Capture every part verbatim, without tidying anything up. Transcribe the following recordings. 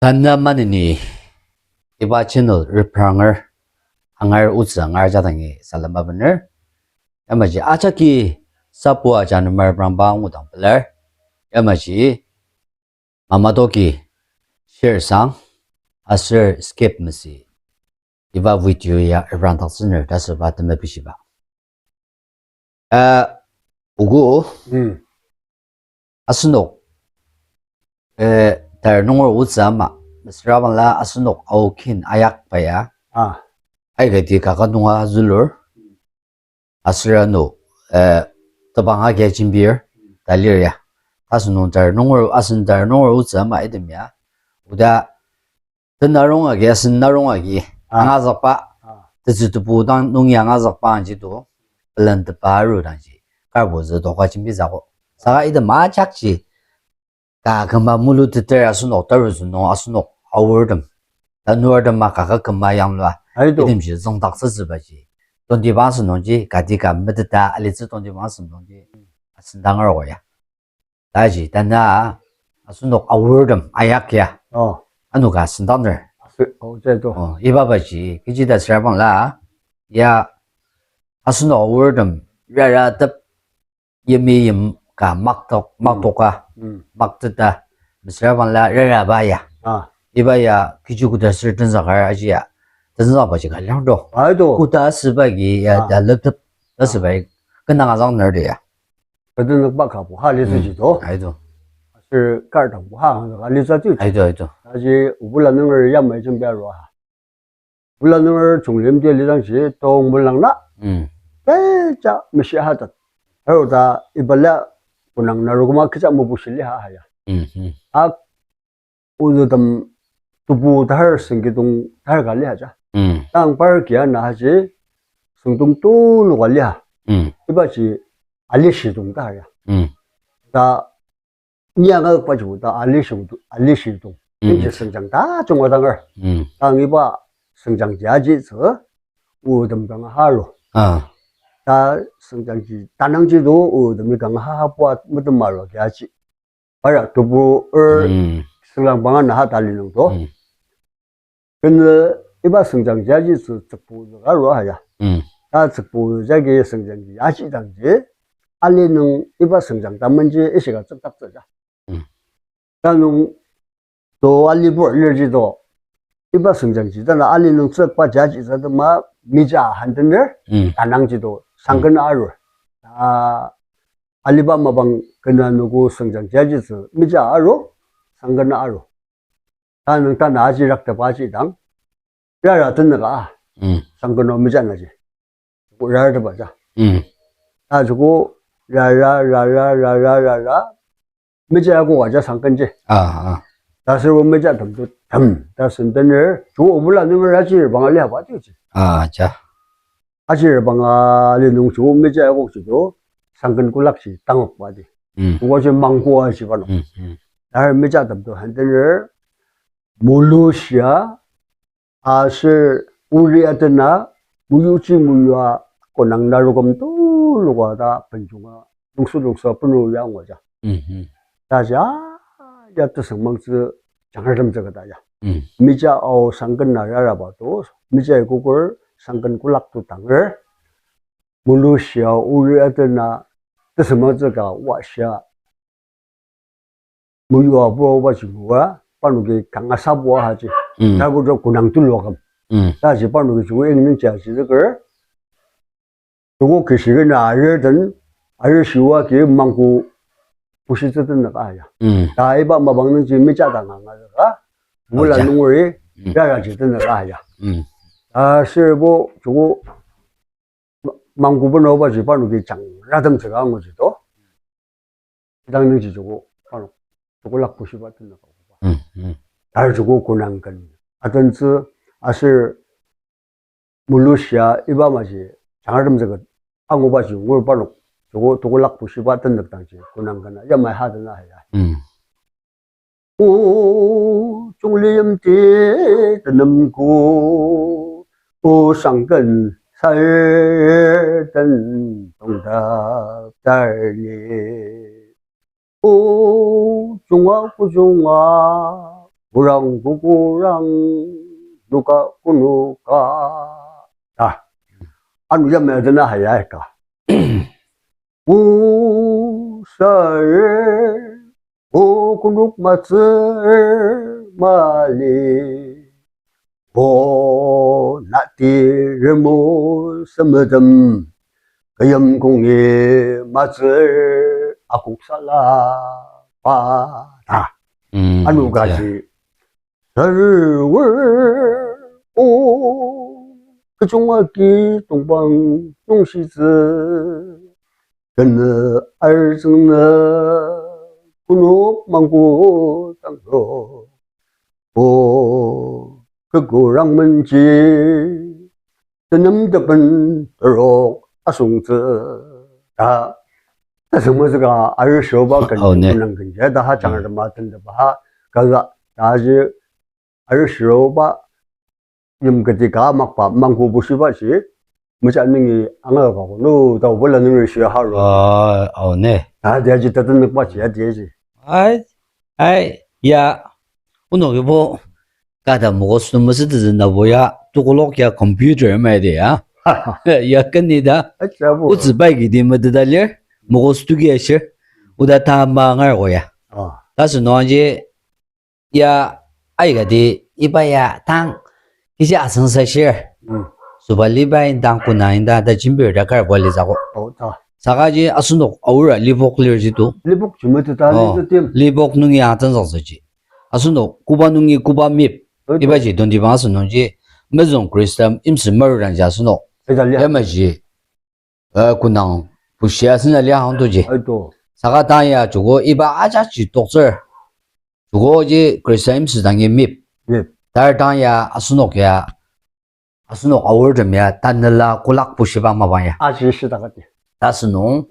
Tanü maneni iba channel repranger, angar otsü angar jadangi salem abener. Yamaji ajaki sapu ajanumar prangba ngudang pelar. Yamaji mamadoki share sang, aser skip masü iba video ya reprangdaktsüner ta asüba temepishiba. Ah, ogo, Hmm. asenok, eh, tar nunger otsü ama, mesüra bangla asenok aokin ayakba ya. Ah. Aikati kaka nunga zülur. Aser ano, eh, tebang agia jembir, ta lir ya. Asenok tar nunger, asen tar nunger otsü ama item ya. Oda, tenarong agi, asen narong agi, Ah. angazükba, Ah. tetsü tebu dang nung ya angazükba angji to, pelentepa aru dangji, karbo zü doka jembitsü ko. Saka item ajakji, ka kümba muluteter asenok tarutsü nung asenok aortem, tanurtem ma kaka kümba yanglua, Aido. itemji züngdaktsütsübaji. Tongtibang asünungji, kati ka meteta alitsü tongtibang asünungji, asen dang aru ya. Taji, tanü, asenok aortem ayak ya. Oh. Ano ka sendangner. Ase-, oh, jai to. Oh, iba baji, kechi ta süra bangla, ya, asenok aortem, rara tep, yimi yim ka maktok, Hmm. maktoka, Hmm. makteta, mesüra bangla, rara ba ya. Ah. Iba ya, kechi koda ser tenzüker aji ya, tenzüker baji ka liang do. Aido. Koda asüba agi ya, Ah. ta leptep, Ah. asüba ya, kenang azang ner de ya. Kati nükba ka bu ha litsü Hmm. ji to. Aido. Aser kar dang bu ha nükba ka litsü ji. Aido, aido. Taji obula nunger yamai jembia rua ha. Obula nunger chunglim ji lidangji tong bulang na. Hmm. Kecha meshi ha tat. Aru ta ibala punang na rukuma kecha mebushi li ha ha ya. Hmm, hmm. Ak Ozütem tebu tahar süngkidong tahar ka lia ja. Mm. Tang par kia na haji süngdong tulu ka lia. Mm. Ibaji ali shidong tahar ya. Mm. Ta nia nga paji ta ali shidong, ali shidong. Mm. Inji süngjang ta chunga tangar. Mm. Tang iba süngjang jaji tsü ozütem kanga haru. Ah. Ta süngjang ji tanang ji do ozütem kanga ha ha puat metem maru kiaji. Para tebu er Mm. sülang banga naha tali nung to. Mm. Kena iba süngjang jaji sü tsükpu züka rua ya. Mm. Ta tsükpu jagi süngjang ji yaji dangji, ali nung iba süngjang tamenji ishika tsüktak tsü ja. Mm. Ta nung to ali bor lir ji to. Iba süngjang ji tana ali nung tsükpa jaji sa tema mija han tener, Mm. tanang ji to, sangken arur. Ta aliba mapang kena nogo süngjang jaji sü mija aru, sangken aru. Ta nung tana aji raktepa aji dang, rara tenüka, Mm. sangken o mija naji. Rara tepa ja. Mm. Ta joko rara, rara, rara, rara, mija ako aja sangken ji. Ah, ah. Ta sür o mija tem to tem, ta sen tener, joko obula nunger aji banga lia ba ji. Ah, ja. Aji banga li nung joko mija akok ji to, sangken kolak ji tangok ba di. Mm. Joko ji mangko aji ba no. Mm, mm. Ta mija tem to han tener, mulu shia, aser ori atena, muyuji muyua, konang narukom tuluka ta penjunga, lungsu lungsa penu ya ngua ja. Mhm. Ta ja, ya tesengmangtsü jangratem tsüketa ya. Mm. Mija ao sangken na raraba to, mija ikoker sangken kolak to tanger, mulu shia ori atena, tesengmangtsü ka wa shia, muyua puraba jibua, panoki kanga sabua haji. Mm. Tabu to konang tuluakam. Mm. Taji panoki joko ing nung jaji zeker. Joko kishikena arir den, arir shiwa ki mangko pushitsü tenüka ya. Mm. Ta iba mapang nungji mija dang anga ka. Mula Oh, ja. nungeri, Mm. rara ji tenüka ya. Mm. Ta sür bo joko ma-, mangko beno ba ji panoki jangratem tsüka angu ji to. Idang nungji joko pano, joko lak pushiba tenüka. Mm, mm. Tar joko konang ken. Atentsü aser mulu shia iba maji jangratem tsüka angu ba ji ngur pano, joko, joko lak pushiba tenük dangji konang ken yamai ha tena ya. Mm. O chungliyimti tenemko, o sangken sar den tongdak tarni. O junga kujunga, kurang kukurang, nuka kunuka. Ta. Ano yamai adena haya ka. Usar, o kunuk matsür mali. O nati remo semedem, kayam kongi matsür akok sala pa ta. Mm, ano yeah. Kaji, sarwer o, kechong agi tongpang tongshitsü, kena arzüngna kunok mangko tangro. O, kekurang menji, tenem tepen terok asongtsü. Ta, ta sema saka arishirba kan Oh, ne. Kunang kenja ta ha jangar Hmm. ma tenda ba ha kaga ta ji arishirba yim kati ka makba mangko bushiba shi. Mecha nungi anga ka kono, ta obala nungi shi haro. Ah, oh, ne. Ta dia ji tata nükba ji, ya dia ji. Ai, ai, ya, unokibo, kada mokos tu mesü tezü na bo ya, tukolok ya computer mai de ya. Ya keni da, Acha bo. Utsü bai ki di mete da lir, mokos tu ki ashir, uda ta ma ngar ko ya. Ah. Ta sü nung ji, ya, aika di, iba ya, tang, kisi asüng sa shir. Hmm. Suba liba indang kuna indang ta jimbir da kar bali zako. Oh, ta. Saka ji asenok aura libok lir ji tu. Libok ji mete ta Oh, lir ji tim. Libok nungi atenzang sa ji. Asenok kuba nungi kuba mip. Oh, ta. Iba ji don di bang asenok ji. Mezong Christian imsi marudang ji asenok. Ita lia. Yama ji. Eh, kunang bushia sena lia hang tu ji. Aito. Saka tang ya joko iba aja ji toktsür. Joko ji Christian imsi dangi mip. Mip. Tar tang ya asenok ya, asenok aor tem ya, tanela kulak bushiba mapang ya. Aji shidakati. Ta sü nung.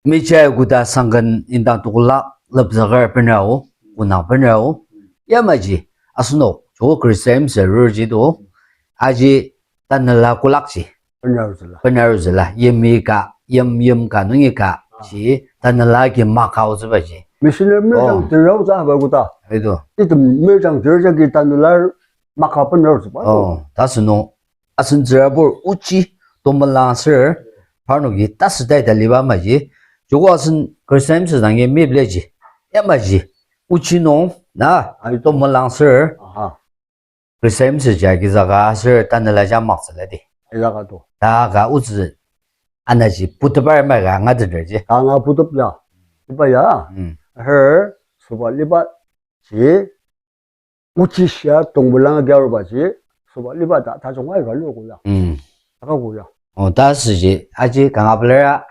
Michai kuda sangken indang tukulak lepzaker penrao, kunang penrao. Yamaji, asenok, joko Christian imsi rur ji do. Aji tanela kulak ji. Penrao züla. Penrao züla. Yimi ka, yim, yim ka, nungi ka. Ah. Ji, tanela ki makao züba ji. Missionary Oh. Mirjang terao za ba kuda. Aido. Item mirjang terao za ki tanela maka penrao züba. Oh, ta sü nung. Asen tsürabur ochi tomelang aser, parnoki tasütai taliba maji, joko asen Christian imsi dangi miple ji, yamaji, ochi nung, na, Ai, tomelang aser, Aha. Christian imsi ja kizaka aser tanela ja maktsüla di. Aizaka to. Ta ka otsü anaji putebar ma ka nga tener ji. Ka nga putep ya. Iba ya. Hmm. Her, suba liba, ji, Ochi shia tongpulanga kiarubaji, soba liba ta, tajung aika loko ya. Mm. Aka ko ya. Oh, ta süji, aji kanga pelera,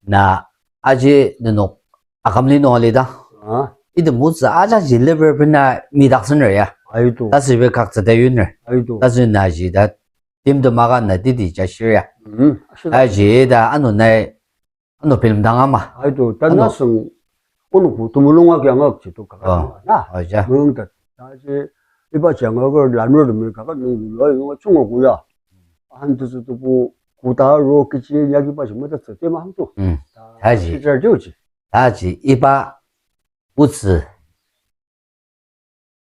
na, aji nenok, akamli nung alida. Ah. Ita mutsa aja ji liver pena midak sener ya. Aitu. Ta sübe kaksa ta yuner. Aitu. Ta sü na ji da, tim de maka na titi ja shir ya. Mm. Aji da, ano nai, Ano film dang ama. Aido, ta Ano. Nasung, onok temulung agi angak jitu kaka Oh. Na. Oh, ja. Mung ta. Ta ji, iba ji angak lanur demi kaka nung lo yong chungo kuya. Ahan tu tu bu kuta ro kichi yagi ba ji mata tsü tema hang tu. Mm. Ta Ta ji. Shi jar jiu ji. Ta ji, iba, butsü.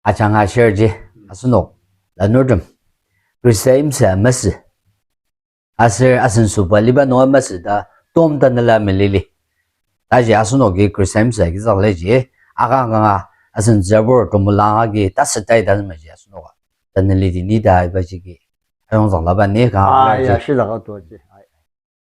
Ajanga share ji, asenok, lanurtem. Khrista yimsü masü. Aser asen soba liba nunga masü ta, tom tanela melili. Taji asenoki Khrista yimsü agizük leji, akangkanga asen tsübur temelang agi tasütai ta maji asenoka. Taneliti ni ta ibaji ki. Ayongzüng laba ni kanga Ah, aji. Ya, shilaka to ji.